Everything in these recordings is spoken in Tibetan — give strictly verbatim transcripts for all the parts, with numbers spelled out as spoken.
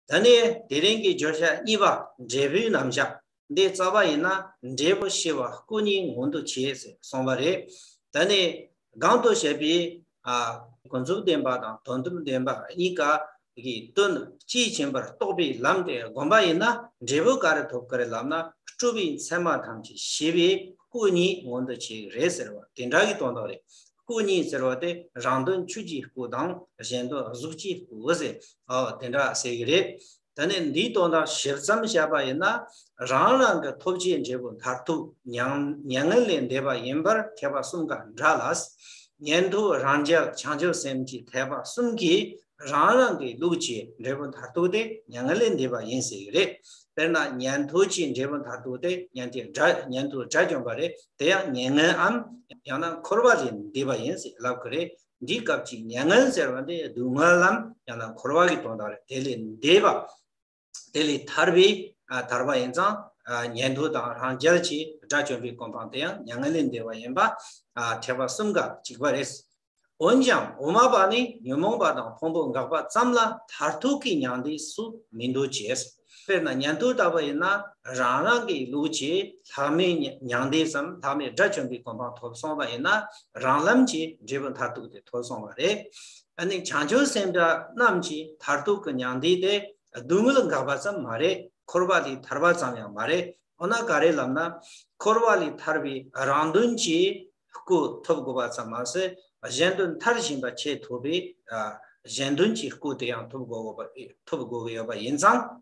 ད་ནི་དེ་རིང་གི་བརྗོད་བྱ་གཉིས་པ་འབྲས་བུའི་རྣམ་གཞག་འདི་རྩ་བ་ཡིན་ན། འབྲས་བུ་ཤེས་པ་སྐུ་གཉིས་མངོན་དུ་བྱེད་ཟེར་གསུངས་པ་རེད། ད་ནི་གོང་དུ་བཤད་པའི་ཨ་ཀུན་རྫོབ་བདེན་པ་དང་དོན་དམ་བདེན་པ་གཉིས་ཀ་གི་དོན་དཔྱིས་ཕྱིན་པར་རྟོགས་པའི་ལམ་དེ་བསྒོམ་པ་ཡིན་ན། འབྲས་བུ་ག་རེ་ཐོབ་ཀྱི་རེད་ལབ་ན། སྤྲུལ་པའི་མཚན་མ་ཐམས་ཅད་ཤེས་པའི་སྐུ་གཉིས་མངོན་དུ་བྱེད་ཀྱི་རེད་ཟེར་བ་དེ་འདྲ་གི་དོན་དག་རེད། སྐུ་གཉིས་ཟེར་བ་དེ་རང་དོན་ཆོས་ཀྱི་སྐུ་དང་གཞན་དོན་གཟུགས་ཀྱི་སྐུ་ཟེར། ཨོ་དེ་འདྲ་ཟེར་གྱི་རེད། ད་ནི་འདིའི་དོན་དག་ཞིབ་ཙམ་བཤད་པ་ཡིན་ན། རང་རང་གི་ཐོབ་བྱའི་འབྲས་བུ་མཐར་ཐུག་མྱ་མྱ་ངན་ལས་འདས་པ་ཡིན་པར་ཐེག་པ་གསུམ་ཀ་འདྲ་ལ། ཉན་ཐོས་རང་རྒྱལ་བྱང་ཆུབ་སེམས་ཀྱི་ཐེག་པ་གསུམ་གྱིས་རང་རང་གི་ལུགས་ཀྱི་འབྲས་བུ་མཐར་ཐུག་དེ་མྱ་ངན་ལས་འདས་པ་ཡིན་ཟེར་གྱི་རེད། དཔེར་ན་ཉན་ཐོས་ཀྱི་འབྲས་བུ་མཐར་ཐུག་དེ་ཉན་ཐོས་དགྲ་ཉན་ཐོས་དགྲ་བཅོམ་པ་རེད། དེ་ཡང་མྱ་ངནའམ་ཡང་ན་འཁོར་བ་ལས་འདས་པ་ཡིན་ཟེར་ལབ་ཀྱི་རེད། འདིའི་སྐབས་ཀྱི་མྱ་ངན་ཟེར་བ་འདི་སྡུག་བསྔལ་ལམ་ཡང་ན་འཁོར་བ་གི་དོན་དག་རེད། དེ་ལས་འདས་པ། དེ་ལས་ཐར་བའི་ཨ་ཐར་པ་ཡིན་ཙང་། ཨ་ཉན་ཐོས་དང་རང་རྒྱལ་གྱི་དགྲ་བཅོམ་པའི་གོ་འཕང་དེ་ཡང་མྱ་ངན་ལས་འདས་པ་ཡིན་པ། ཨ་ཐེག་པ་གསུམ་ཀ་གཅིག་པ་རེད། འོན་ཀྱང་དབུ་མ་པ་ནི་ཉོན་མོངས་པ་དང་ཕུང་པོ་འགག་པ་ཙམ་ལ་མཐར་ཐུག་གི་མྱང་འདས་སུ་མི་འདོད་ཅེས། དཔེར་ན་ཉན་ཐོས་ལྟ་བུ་ཡིན་ན། རང་རང་གི་ལུགས་ཀྱི་ལྷག་མེད་མྱང་འདས་སམ་ལྷག་མེད་དགྲ་བཅོམ་པའི་གོ་འཕང་ཐོབ་སོང་བ་ཡིན་ན། རང་ལམ་གྱི་འབྲས་བུ་མཐར་ཐུག་དེ་ཐོབ་སོང་བ་རེད། ཨ་ནི་བྱང་ཆུབ་སེམས་དཔའ་རྣམས་ཀྱི་མཐར་ཐུག་གི་མྱང་འདས་དེ་སྡུག་བསྔལ་འགག་པ་ཙམ་མ་རེད། འཁོར་བ་ལས་ཐར་བ་ཙམ་ཡང་མ་རེད། འོ་ན་ག་རེ་ལབ་ན། འཁོར་བ་ལས་ཐར་བའི་རང་དོན་གྱི་སྐུ་ཐོབ་དགོས་པ་ཙམ་མ་ཟད། གཞན་དོན་མཐར་ཕྱིན་པ་ཆེས་ཐོབ་པའི་ཨ་གཞན་དོན་གྱི་སྐུ་དེ་ཡང་ཐོབ་དགོས་པ་ཐོབ་དགོས་ཀྱི་ཡོད་པ་ཡིན་ཙང་།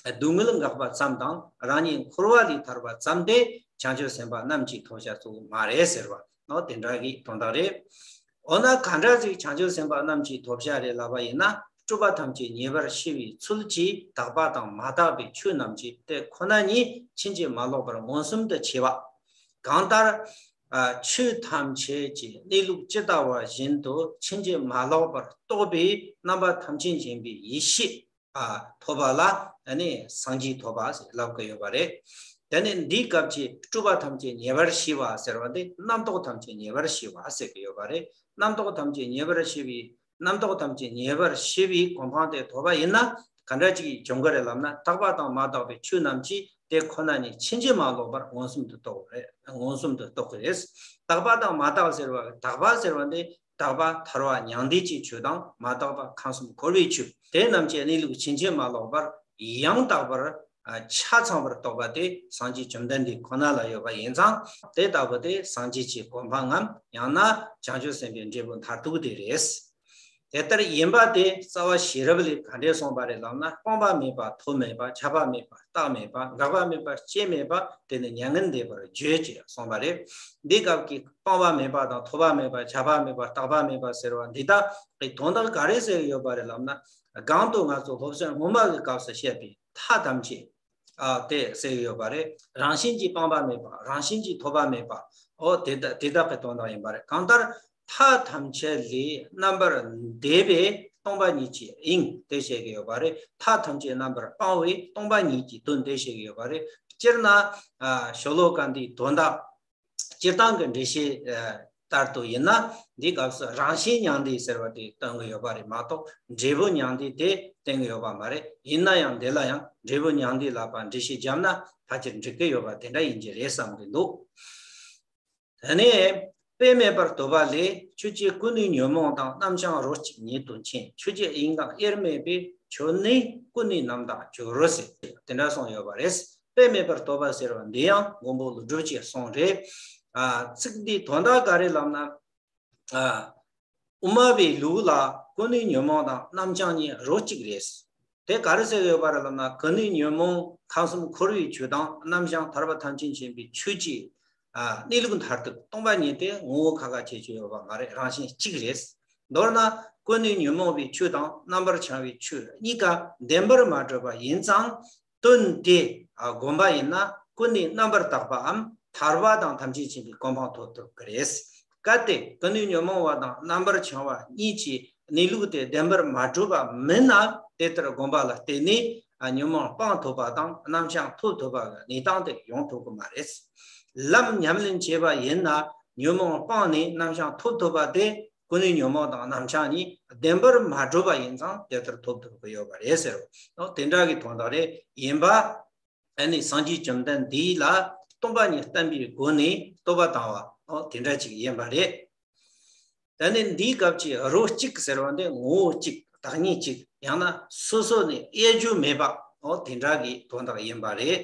སྡུག་བསྔལ་འགག་པ་ཙམ་དང་རང་ཉིད་འཁོར་བ་ལས་ཐར་བ་ཙམ་དེ་བྱང་ཆུབ་སེམས་དཔའ་རྣམས་ཀྱི་ཐོབ་བྱ་གཙོ་བོ་མ་རེད་ཟེར་བ་ནོ། དེ་འདྲ་གི་དོན་དག་རེད། འོ་ན་གང་འདྲ་ཞིག་བྱང་ཆུབ་སེམས་དཔའ་རྣམས་ཀྱི་ཐོབ་བྱ་རེད་ལབ་པ་ཡིན་ན། སྤྲུལ་པ་ཐམས་ཅད་ཉེ་བར་ཤེས་པའི་ཚུལ་གྱིས་དག་པ་དང་མ་དག་པའི་ཆོས་རྣམས་ཀྱི་དེ་ཁོ་ན་ཉིད་ཕྱིན་ཅི་མ་ལོག་པར་མངོན་སུམ་དུ་བྱེད་པ། གང་ལྟར། ཨ་ཆོས་ཐམས་ཅད་ཀྱི་གནས་ལུགས་ཇི་ལྟ་བ་བཞིན་དུ་ཕྱིན་ཅི་མ་ལོག་པར་རྟོགས་པའི་རྣམ་པ་ཐམས་ཅད་མཁྱེན་པའི་ཡེ་ཤེས་ཨ་ཐོབ་པ་ལ་ཨ་ནི་སངས་རྒྱས་ཐོབ་པ་ཟེར་ལབ་ཀྱི་ཡོད་པ་རེད། དེ་ནི་འདིའི་སྐབས་ཀྱི་སྤྲུལ་པ་ཐམས་ཅད་ཉེ་བར་ཤེས་པ་ཟེར་བ་འདི་རྣམ་རྟོག་ཐམས་ཅད་ཉེ་བར་ཤེས་པ་ཟེར་གྱི་ཡོད་པ་རེད། རྣམ་རྟོག་ཐམས་ཅད་ཉེ་བར་ཤེས་པའི་རྣམ་རྟོག་ཐམས་ཅད་ཉེ་བར་ཤེས་པའི་གོ་འཕང་དེ་ཐོབ་པ་ཡིན་ན། ག་འདྲ་ཅིག་བྱུང་གི་རེད་ལབ་ན། དག་པ་དང་མ་དག་པའི་ཆོས་རྣམས་ཀྱི་དེ་ཁོ་ན་ཉིད་ཕྱིན་ཅི་མ་ལོག་པར་མངོན་སུམ་དུ་རྟོགས་རེད། མངོན་སུམ་དུ་རྟོགས་ཀྱི་རེད། དག་པ་དང་མ་དག་ཟེར་བ། དག་པ་ཟེར་བ་འདི་དག་པ་ཐར་པ་མྱང་འདས་ཀྱི་ཆོས་དང་། མ་དག་པ་ཁམས་གསུམ་འཁོར་བའི་ཆོས་དེ་རྣམས་ཀྱི་གནས་ལུགས་ཕྱིན་ཅི་མ་ལོག་པར་ཡང་དག་པར་ཆ་ཚང་བར་རྟོགས་པ་དེ་སངས་རྒྱས་བཅོམ་ལྡན་འདས་ཁོ་ན་ལ་ཡོད་པ་ཡིན་ཙང་། དེ་ལྟ་བུ་དེ་སངས་རྒྱས་ཀྱི་གོ་འཕང་ངམ་ཡང་ན་བྱང་ཆུབ་སེམས་དཔའི་འབྲས་བུ་མཐར་ཐུག་དེ་རེད། དེ་ལྟར་ཡིན་པ་དེ་རྩ་བ་ཤེས་རབ་ལས་ག་འདྲས་གསུངས་པ་རེད་ལབ་ན། སྤངས་པ་མེད་པ། ཐོབ་མེད་པ། ཁྱབ་པ་མེད་པ། རྟག་མེད་པ། འགག་པ་མེད་པ། སྐྱེ་མེད་པ། དེ་ནི་མྱ་ངན་འདས་པར་བརྗོད་ཅེས་གསུངས་པ་རེད། འདི་སྐབས་ཀྱི་སྤངས་པ་མེད་པ་དང་ཐོབ་པ་མེད་པ། ཁྱབ་པ་མེད་པ། རྟག་པ་མེད་པ་ཟེར་བ་འདི་དག་གི་དོན་དག་ག་རེ་ཟེར་ཡོད་པ་རེད་ལབ་ན། གོང་དུ་ང་ཚོ་སློབ་ཚན་སྔོན་མ་གི་སྐབས་སུ་བཤད་པའི་མཐའ་ཐམས་ཅད། ཨ་དེ་ཟེར་གྱི་ཡོད་པ་རེད། རང་བཞིན་གྱིས་སྤངས་པ་མེད་པ། རང་བཞིན་གྱིས་ཐོབ་པ་མེད་པ། ཨོ་དེ་དག་དེ་དག་གི་དོན་དག་ཡིན་པ་རེད། གང་ལྟར་མཐའ་ཐམས་ཅད་ལས་རྣམ་པར་འདས་པས་སྟོང་པ་ཉིད་ཀྱི་དབྱིངས་དེ་བཤད་ཀྱི་ཡོད་པ་རེད། མཐའ་ཐམས་ཅད་རྣམ་པར་སྤངས་པས་སྟོང་པ་ཉིད་ཀྱི་དོན་དེ་བཤད་ཀྱི་ཡོད་པ་རེད། སྤྱིར་ན་ཨ་ཤོ་ལོ་ཀ་འདིའི་དོན་དག་སྤྱིར་བཏང་གི་འགྲེལ་བཤད་ལྟར་དུ་ཡིན་ན། འདིའི་སྐབས་སུ་རང་བཞིན་མྱང་འདས་ཟེར་བ་དེ་སྟོན་གྱི་ཡོད་པ་རེད་མ་གཏོགས། འབྲས་བུ་མྱང་འདས་དེ་བསྟན་གྱི་ཡོད་པ་མ་རེད། ཡིན་ན་ཡང་འདི་ལ་ཡང་འབྲས་བུ་མྱང་འདས་ལབ་པ་འགྲེལ་བཤད་བརྒྱབ་ན་ཕལ་ཆེར་འགྲིག་གི་ཡོད་པ་དེ་འདྲ་ཡིན་གྱི་རེད་བསམ་གྱི་འདུག། དེ་ནས་དཔེ་མེད་པར་བསྟོད་པ་ལས། ཁྱོད་ཀྱིས་ཀུན་ནས་ཉོན་མོངས་དང་། རྣམ་བྱང་རོ་གཅིག་ཉིད་དུ་མཁྱེན། ཁྱོད་ཀྱི་དབྱིངས་དང་དབྱེར་མེད་པས། ཁྱོད་ནི་ཀུན་ནས་རྣམ་དག་གྱུར་ཟེར། དེ་འདྲ་གསུངས་ཡོད་པ་རེད། དཔེ་མེད་པར་བསྟོད་པ་ཟེར་བ་འདི་ཡང་མགོན་པོ་ཀླུ་སྒྲུབ་ཀྱིས་གསུངས་རེད། ཨ་ཚིག་འདིའི་དོན་དག་ག་རེ་ལབ་ན། ཨ་དབུ་མ་པའི་ལུགས་ལ་ཀུན་ནས་ཉོན་མོངས་དང་རྣམ་བྱང་གཉིས་རོ་གཅིག་རེད། དེ་ག་རེ་ཟེར་ཡོད་པ་རེད་ལབ་ན། ཀུན་ནས་ཉོན་མོངས་ཁམས་གསུམ་འཁོར་བའི་ཆོས་དང་། རྣམ་བྱང་ཐར་པ་ཐམས་ཅད་མཁྱེན་པའི་ཆོས་ཀྱི་ཨ་གནས་ལུགས་མཐར་ཐུག་སྟོང་པ་ཉིད་དེ་ངོ་བོ་ཁ་ཁ་ཁྱེར་ཁྱེར་ཡོད་པ་མ་རེད། རང་བཞིན་གཅིག་རེད། མདོར་ན་ཀུན་ནས་ཉོན་མོངས་པའི་ཆོས་དང་རྣམ་པར་བྱང་བའི་ཆོས་གཉིས་ཀ་བདེན་པར་མ་གྲུབ་པ་ཡིན་ཙང་། དོན་དེ་ཨ་བསྒོམ་པ་ཡིན་ན་ཀུན་ནས་རྣམ་པར་དག་པའམ་ཐར་པ་དང་ཐམས་ཅད་མཁྱེན་པའི་གོ་འཕང་ཐོབ་ཐུབ་ཀྱི་རེད། གལ་ཏེ་ཀུན་ནས་ཉོན་མོངས་པ་དང་རྣམ་པར་བྱང་བ་གཉིས་ཀྱི་གནས་ལུགས་དེ་བདེན་པར་མ་གྲུབ་པ་མིན་ན། དེ་ལྟར་བསྒོམ་པ་ལ་བརྟེན་ནས་ཨ་ཉོན་མོངས་སྤང་ཐུབ་པ་དང་རྣམ་བྱང་ཐོབ་ཐུབ་པ་གི་གནས་སྟངས་དེ་ཡོང་ཐུབ་ཀྱི་མ་རེད། ལམ་ཉམས་ལེན་བྱས་པ་ཡིན་ན་ཉོན་མོངས་སྤངས་ནས་རྣམ་བྱང་ཐོབ་ཐུབ་པ་དེ་ ཀུན་ནས་ཉོན་མོངས་དང་རྣམ་བྱང་གཉིས་བདེན་པར་མ་གྲུབ་པ་ཡིན་ཙང་དེ་ལྟར་ཐོབ་ཐུབ་ཀྱི་ཡོད་པ་རེད་ཟེར་རོ། དེ་འདྲ་གི་དོན་དག་རེད། ཡིན་པ། ཨ་ནི་སངས་རྒྱས་བཅོམ་ལྡན་འདས་ལ་སྟོང་པ་ཉིད་བསྟན་པའི་སྒོ་ནས་བསྟོད་པ་བཏང་བ། དེ་འདྲ་ཅིག་ཡིན་པ་རེད། ད་ནི་འདིའི་སྐབས་ཀྱི་རོ་གཅིག་ཟེར་བ་འདི་ངོ་བོ་གཅིག་བདག་ཉིད་གཅིག་ཡང་ན་སོ་སོ་ནས་དབྱེ་རྒྱུ་མེད་པ། འོ་དེ་འདྲ་གི་དོན་དག་ཡིན་པ་རེད།